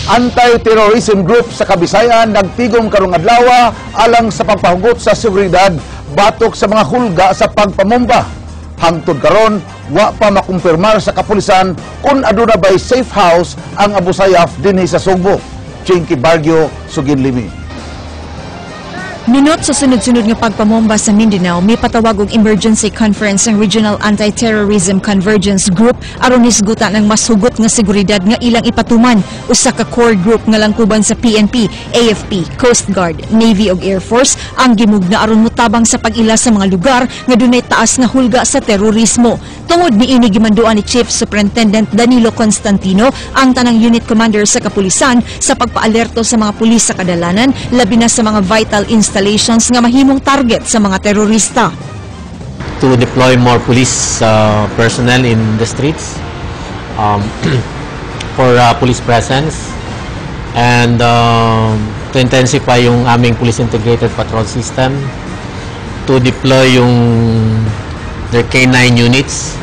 Anti-terrorism group sa Kabisayan nagtigom karong adlaw alang sa pagpahugot sa seguridad batok sa mga hulga sa pagpamomba. Hangtod karon, wa pa makumpirmar sa kapulisan kung aduna bay safe house ang Abu Sayyaf dinhi sa Sugbo. Chinky Bargio, Suginlimi. Minut sa sunod-sunod nga pagpamomba sa Mindanao, may patawag og emergency conference ang Regional Anti-Terrorism Convergence Group aron hisgutan ang mas hugot nga seguridad nga ilang ipatuman. Usa ka core group nga langkuban sa PNP, AFP, Coast Guard, Navy ug Air Force ang gimugna aron motabang sa pag-ila sa mga lugar nga dunay taas nga hulga sa terorismo. Tungod niini, gimanduan ni Chief Superintendent Danilo Constantino ang tanang unit commander sa kapulisan sa pagpaalerto sa mga pulis sa kadalanan, labi na sa mga vital installations nga mahimong target sa mga terorista. To deploy more police personnel in the streets for police presence and to intensify yung aming police integrated patrol system, to deploy yung their K9 units.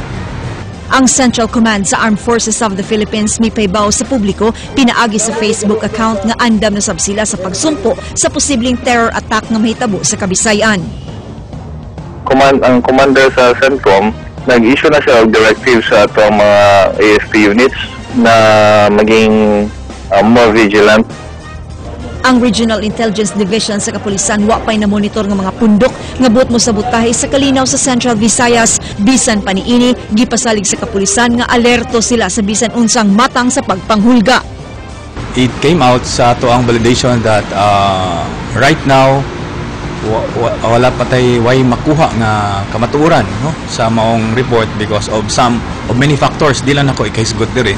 Ang Central Command sa Armed Forces of the Philippines mipahibaw sa publiko pinaagi sa Facebook account nga andam na sab sila sa pagsumpo sa posibleng terror attack nga mahitabo sa Kabisayan. Command ang commander sa CENTCOM, nag-issue na siya og directive sa atong mga AFP units na maging more vigilant. Ang Regional Intelligence Division sa kapulisan wa pay na monitor nga mga pundok nga buot mosabotahe sa kalinaw sa Central Visayas. Bisan pa niini, gipasalig sa kapulisan nga alerto sila sa bisan unsang matang sa pagpanghulga. It came out sa atoang validation that right now wala pa tay way makuha nga kamatuoran, no, sa maong report because of some of many factors. Di lang nako ikahisgot diri.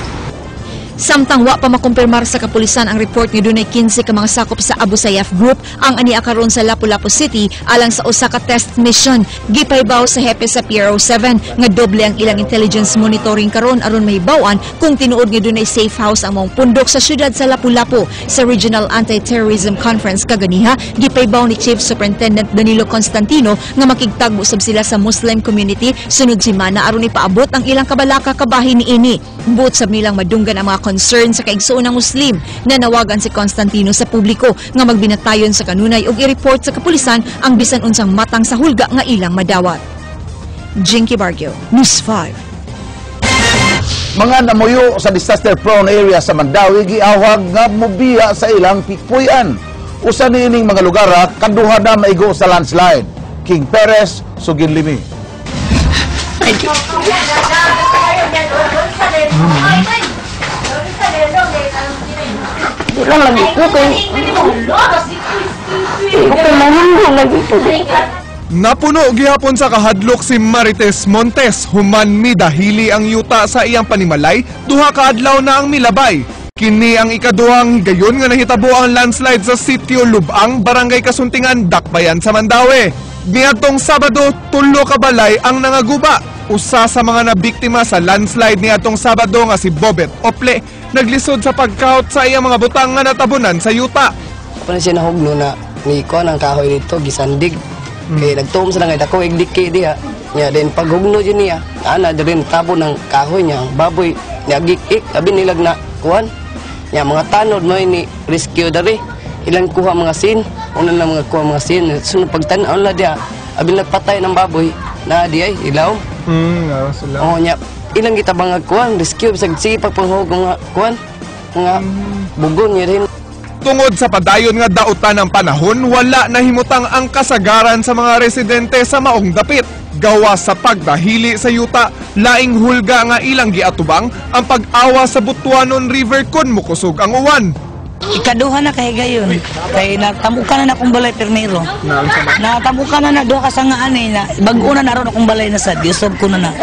Samtang wa pa makumpirmar sa kapulisan ang report nga dunay 15 ka mga sakop sa Abu Sayyaf Group ang ania karon sa Lapu-Lapu City alang sa usa ka test mission, gipahibaw sa hepe sa PRO 7 nga doble ang ilang intelligence monitoring karon aron mahibaw-an kung tinuod nga dunay safe house ang maong pundok sa syudad sa Lapu-Lapu. Sa Regional Anti-Terrorism Conference kaganiha, gipahibaw ni Chief Superintendent Danilo Constantino nga makigtagbo sab sila sa Muslim community sunod semana aron ipaabot ang ilang kabalaka kabahin niini. Buot sab nilang madunggan ang mga concern sa kaigsuon ng Muslim. Nanawagan si Constantino sa publiko nga magbinatayon sa kanunay ug i-report sa kapulisan ang bisan unsang matang sa hulga nga ilang madawat. Jinky Bargio, News 5. Mga namuyo sa disaster prone area sa Mandaue giawhag nga mobiya sa ilang puy-an. Usa niining mga lugar kaduha na maigo sa landslide. King Perez, Suginlimi. Thank you. Di lang lagi ko kay di ko kay mahulog lagi ko. Napuno gihapon sa kahadlok si Marites Montes human midahili ang yuta sa iyang panimalay 2 ka adlaw na ang milabay. Kini ang ikaduhang higayon nga nahitabo ang landslide sa sitio Lubang, Barangay Kasuntingan, Dakbayan sa Mandaue. Niadtong Sabado, 3 ka balay ang nangaguba. Usa sa mga nabiktima sa landslide niadtong Sabado nga si Bobet Ople naglisod sa pagkahot sa iyang mga butang nga natabunan sa yuta. Ako na siya nahugno na ni ko ang kahoy dito gisandig. Kay nagtuom sa nga dako igdiki diha. Nya then paghugno jud niya, ana diri tabo ng kahoy niya, ang baboy niya gik-ik abi nilag na kuan. Nya mga tanod mo ni rescue diri. Ilang kuha mga sin, una na mga kuha mga sin, sunod pagtan-aw la diha, abi nagpatay ng baboy na di ay ilaw. Sila. Oh nya ilang kita bangag kuan rescue bisag sige pagpanghug mga kuan mga bugon niya rin. Tungod sa padayon nga dautan ng panahon, wala nahimutang ang kasagaran sa mga residente sa maong dapit. Gawa sa pagdahili sa yuta, laing hulga nga ilang giatubang ang pag-awa sa Butuanon River kun mukusog ang uwan. Ikaduha na kay gayon. Kay natamukan na akong balay permiro. Natamukan na na duha ka sangaan eh. Na, bag-o na naron akong balay na sa Diyosob ko na na.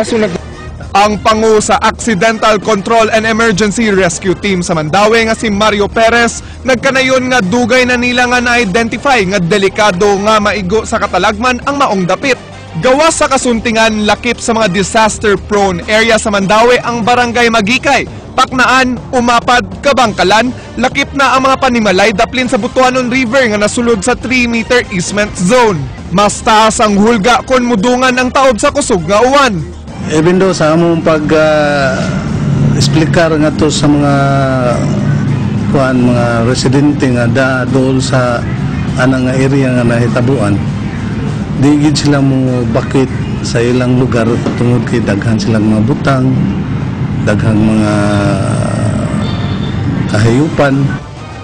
Ang pangu sa Accidental Control and Emergency Rescue Team sa Mandaue nga si Mario Perez nagkanayon nga dugay na nila nga na-identify nga delikado nga maigo sa katalagman ang maong dapit. Gawas sa Kasuntingan, lakip sa mga disaster-prone area sa Mandaue ang Barangay Magikay, Paknaan, Umapad, Kabangkalan, lakip na ang mga panimalay daplin sa Butuanon River nga nasulod sa 3-meter easement zone. Mas taas ang hulga kung mudungan ang taob sa kusog nga uwan. Even though sa among pag explicar nga to sa mga kuan, mga residente nga da dool sa ana nga area nga nahitabuan, di gid sila mo bakit sa ilang lugar tungod kay daghan silang mga butang, daghang mga kahayupan.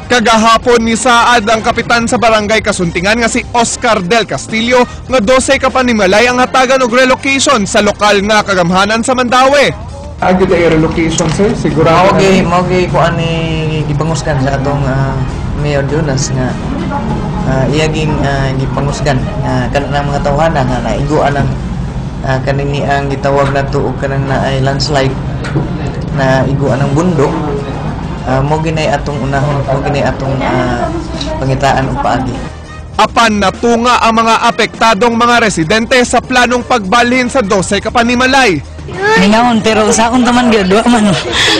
Kagahapon ni saad ang kapitan sa barangay Kasuntingan nga si Oscar Del Castillo nga 12 ka panimalay ang hatagan og relocation sa lokal nga kagamhanan sa Mandaue. Agi ay relocation, sir, sigurado. Mao gi kuan ni gipangusgan sa atong Mayor Jonas nga iyaging gipangusgan nga kanang mga tawhana nga naiguan ang kanini ang gitawag nato og kanang naay landslide na iguan ang bundok, mo ginay atong unahon, mo ginay atong pangitaan og paagi. Apan natunga ang mga apektadong mga residente sa planong pagbalhin sa 12 ka panimalay. Mingawon pero sa akong taman gyud wa man.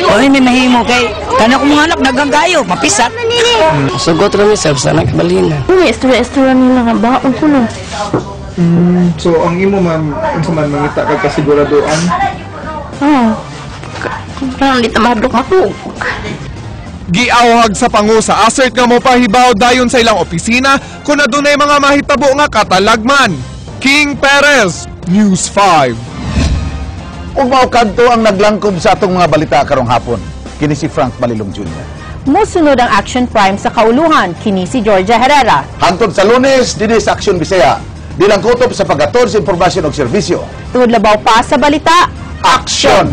Wa mi mahimo kay kana akong mga anak daghang kayo, mapisat. Sugot ra mi sir sa nakabalhin na. Uy, istorya-istorya nila nga baon ko no. So ang imo, ma'am, unsa man mangita kag kasiguraduan? Oh. Parang di ta mahadlok matug. Giawhag sa pangu sa ASERT nga mopahibaw dayon sa ilang opisina kung adunay mga mahitabo nga katalagman. King Perez, News 5. Ug mao kadto ang naglangkob sa atong mga balita karong hapon. Kini si Frank Malilong Jr. Musunod ang Action Prime sa kauluhan, kini si Georgia Herrera. Hangtod sa Lunes, dinhi sa Aksyon Bisaya. Di lang kutob sa paghatod sa impormasyon ug serbisyo. Tungod labaw pa sa balita, Aksyon!